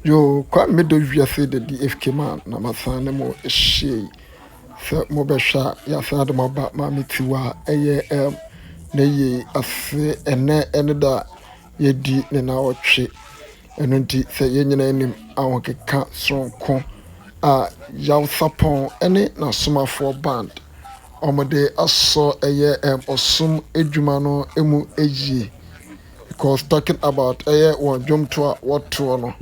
Yoo, Kwame Medɔ wiase the DFK man na masan ne mo ahyia yi. Sɛ mobɛhwɛ a, yɛasan de mo aba Maame Tiwa a ɛyɛ ne yie ase ɛnɛ ɛne da a yɛdi ne naawɔtwe. Ɛno nti sɛ yɛn nyinaa nim ahokeka soronko a Yaw Sarpong ne n'asomafoɔ band wɔde asɔ ɛyɛ ɔsom adwuma no mu yie. Because talking about ɛyɛ wɔn dwomto a wɔtoɔ no,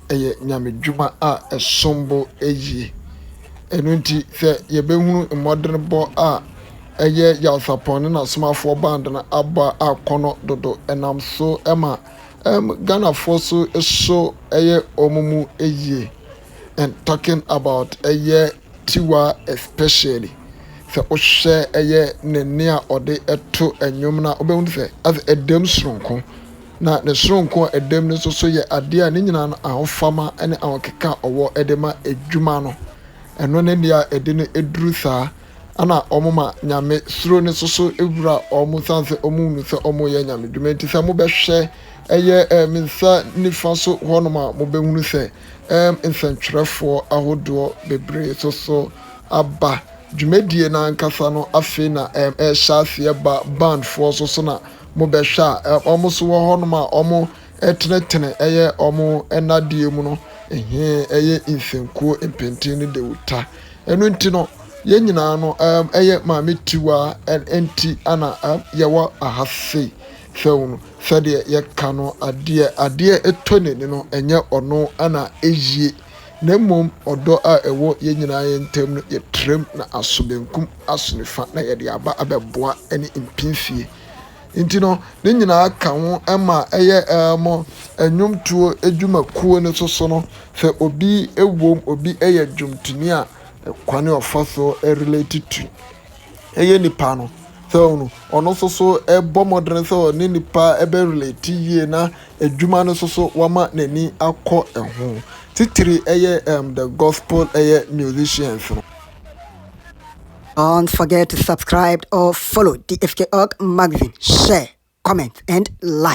ɛyɛ nyamedwuma a ɛsom bo yie. Ɛno nti sɛ yɛbɛhunu mmɔdenbɔ a ɛyɛ Yaw Sarpong ne n'asomafoɔ band no abɔ a akɔnɔ dodo ɛnam so ma Ghanafoɔ so so ɛyɛ wɔn mu yie. And talking about ɛyɛ Tiwa especially, sɛ wohwɛ ɛyɛ ne nne a ɔde to nnwom no a, wobɛhunu sɛ asɛ ɛdam soronko. Na ne soronko a ɛdam no nso so yɛ adeɛ a ne nyinaa no ahofama ne ahokeka a ɔwɔ de ma adwuma no. Ɛno ne deɛ a ɛde no duru saa. Ɛna wɔn ma Nyame suro no nso so wura wɔn sane sɛ wɔn hunu sɛ wɔreyɛ Nyame dwuma. Nti sɛ mobɛhwɛ ɛyɛ me nsa nifa so hɔnom a, mobɛhunu sɛ nsɛntwerɛfoɔ ahodoɔ bebree nso so aba. Dwumadie no ankasa no afei na ɛrehyɛ aseɛ ba. Bandfoɔ nso so na mobɛhwɛ a wɔn nso wɔ hɔnom a wɔretenetene ɛyɛ wɔn nnadeɛ mu no ɛhɛn ɛyɛ nsankuo, mpɛnten ne dawuta. Ɛno nti no yɛn nyinaa no ɛyɛ Maame Tiwa nti ana yɛwɔ aha sei. Sɛ wo sɛdeɛ yɛka no, adeɛ ɛtɔ n'ani no, ɛnyɛ ɔno ana ɛyie, na mmom ɔdɔ a ɛwɔ yɛn nyinaa yɛn ntam no, yɛtrɛm na aso benkum aso nifa na yɛde aba abɛboa ne mpemfie. Nti no ne nyinaa ka ho ma ɛyɛ nnwomtoɔ adwumakuo no nso so no, sɛ obi wɔ obi yɛ dwomtoni a, kwan a ɔfa so relate to ɛyɛ nipa no sɛ ɔno nso so bɔ mmɔden sɛ ɔne nipa bɛ relate yie na adwuma no nso so wama n'ani akɔ ho. Titiri ɛyɛ the gospel ɛyɛ musicians no. Don't forget to subscribe or follow DFK Org Magazine. Share, comment, and like.